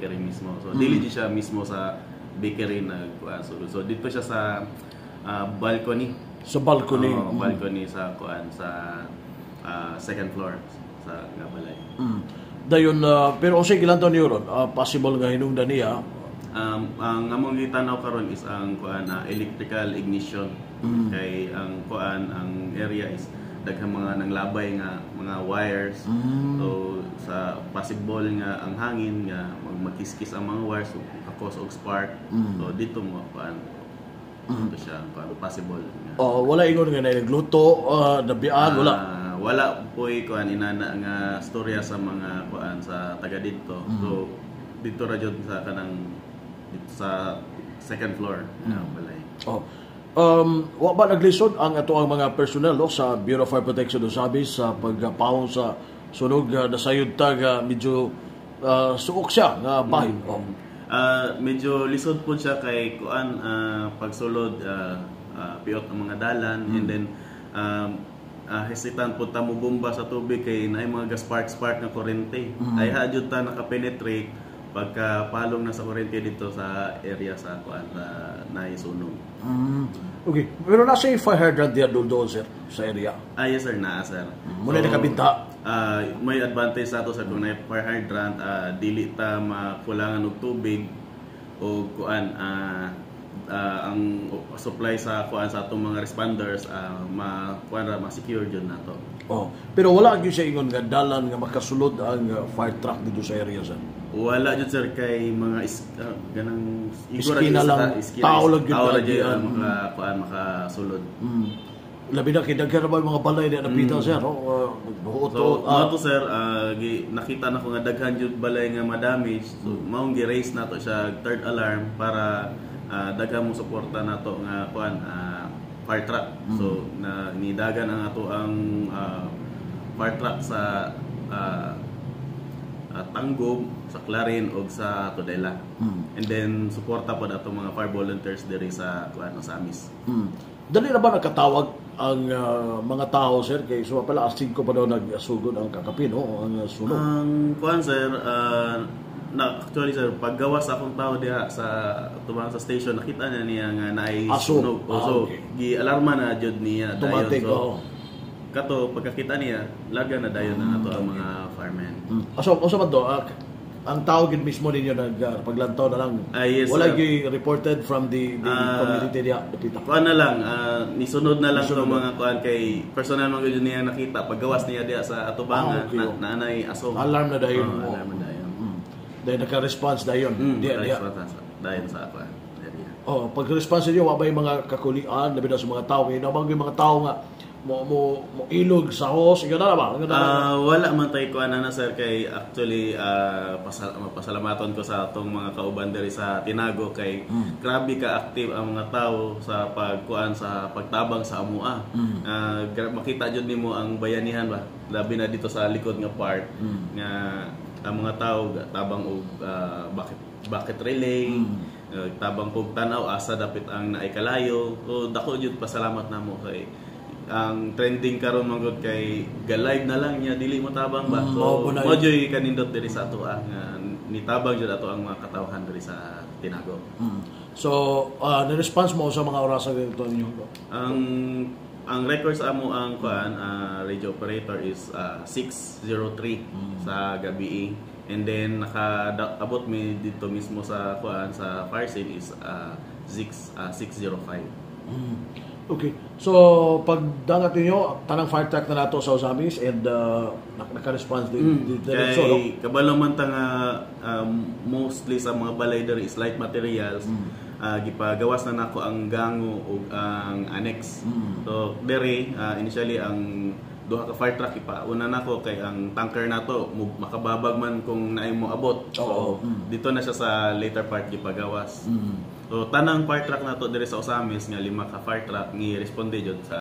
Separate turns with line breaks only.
bakery mismo. So dili jud siya mismo sa bakery nag kuan. So dito siya sa balcony.
Sa balcony.
Oo, balcony sa kuan, sa second floor sa nga balay.
Dayon pero unsay gilantaw niyo ron? Possible nga hinungdan niya?
Ang among gitanaw karon is ang kuan, electrical ignition. Kay ang kuan, ang area is daghang mga nanglabay nga mga wires. So sa possible nga ang hangin nga magkiskis ang mga wires, so cause og spark. So dito mo kuan, dito siya ang kuan possible nga.
Oh, wala ingon nga nagluto, nabian, wala.
Wala po'y kuan inana nga storya sa mga kuan sa taga didto. So dito ra jud sa kanang dito sa second floor nga balay.
Oh. Wa ba naglisod ang ato ang mga personnel, no, sa Bureau of Fire Protection Ozamiz sa pagpawong sa sunog? Nasayod ta nga medyo suok siya nga bahin. Oh.
Medyo lisod po siya kay kuan, pagsulod, piot ang mga dalan and then hesitant po ta mo bomba sa tubig kay naay mga gas spark spark nga kuryente. Ay ha jud ta naka-penetrate pagka palong na sa kuryente dito sa area sa kuan na naisunog.
Okay. Pero nasa fire hydrant diya doon doon, sir, sa area?
Ah, yes sir, naa sir.
Muna nakabinta.
May advantage sa ato sa kung naay fire hydrant, dili ta makulangan og tubig o kuan, ang supply sa kuan sa atong mga responders, ma kuan ra, ma-secure jud nato.
Oh. Pero wala gyud siya ingon nga dalan nga makasulod ang fire truck dito sa area, sir?
Wala jud sir, kay mga ganang igor ra
Iskina
jud
lang,
iskina,
tao lang jud
tao ra jud
kaagian.
ang maka kuan makasulod.
Labi na kay daghan na ba yung mga balay na napita, sir, no?
So, mao to sir, nakita na ko nga daghan jud balay nga ma-damage. So, maong gi-raise nato siya third alarm para daghan mo suporta nato nga kuan, fire truck. So, na nidagan ang ato ang fire truck sa Tanggob, sa Clarin ug sa Tudela. And then suporta pod ato mga fire volunteers diri sa kuan, Ozamiz.
Dali na ba nakatawag ang mga tao, sir? Kay so pala alas 5 pa daw nagsugod ang kakapi, no? Ang sunog.
Ang kuan sir, na actually sir, paggawas akong tao diha sa tubang sa station, nakita na niya nga naay
Aso.
sunog. So gi-alarma na jud niya dayon.
Automatic,
So,
oo.
kato pagkakita niya, laga na dayon na nato ang mga firemen.
Aso, usa man to, ang tao gid mismo ninyo nag paglantaw na lang?
Ah, yes,
Wala
sir.
gyud reported from the community diha dapita?
Kuan na lang, nisunod na lang
Nisunod
to mga kuan kay personal man gyud niya nakita paggawas niya diha sa atubangan na naanay aso.
Alarm na dayon.
Oo, alarm na dayon.
Dahil naka-response dayon. Diha, diha.
Dayon sa kuan area.
Oh, pag-response ninyo, wa ba yung mga kakulian, labi na sa mga tao, kay nabang yung mga tao nga mo ilog sa hose, ingon na ba? Ingon na ba?
Wala man tay kuan na sir, kay actually mapasalamaton ko sa atong mga kauban diri sa Tinago kay grabe ka active ang mga tao sa pagkuan, sa pagtabang sa amoa. Makita jud nimo ang bayanihan ba, labi na dito sa likod nga part nga ang mga tao tabang og bucket bucket relay, tabang og tan-aw asa dapit ang naay kalayo. So dako jud pasalamat namo kay ang trending karon man gud kay ga-live na lang niya, dili mo tabang ba. So
mao ba na
mo
yun?
joy kanindot diri sa ato nga nitabang jud ato ang mga katawhan diri sa Tinago.
So, na-response mo sa mga orasan dito ninyo?
Ang record sa amo ang kuan, radio operator is 6:03 sa gabi and then naka-abot mi dito mismo sa kuan, sa fire scene is 6 6:05.
Okay. So, pag dangat ninyo, tanang fire truck na nato sa Ozamiz and naka-response din diretso, no?
Kay kabalo man ta nga mostly sa mga balay diri is light materials. Gipagawas na nako ang gango ug ang annex. So diri initially ang duha ka fire truck ipauna nako kay ang tanker nato makababag man kung naay mo abot. So dito na siya sa later part gipagawas. So tanang fire truck nato diri sa Ozamiz nga lima ka fire truck ni responde jud sa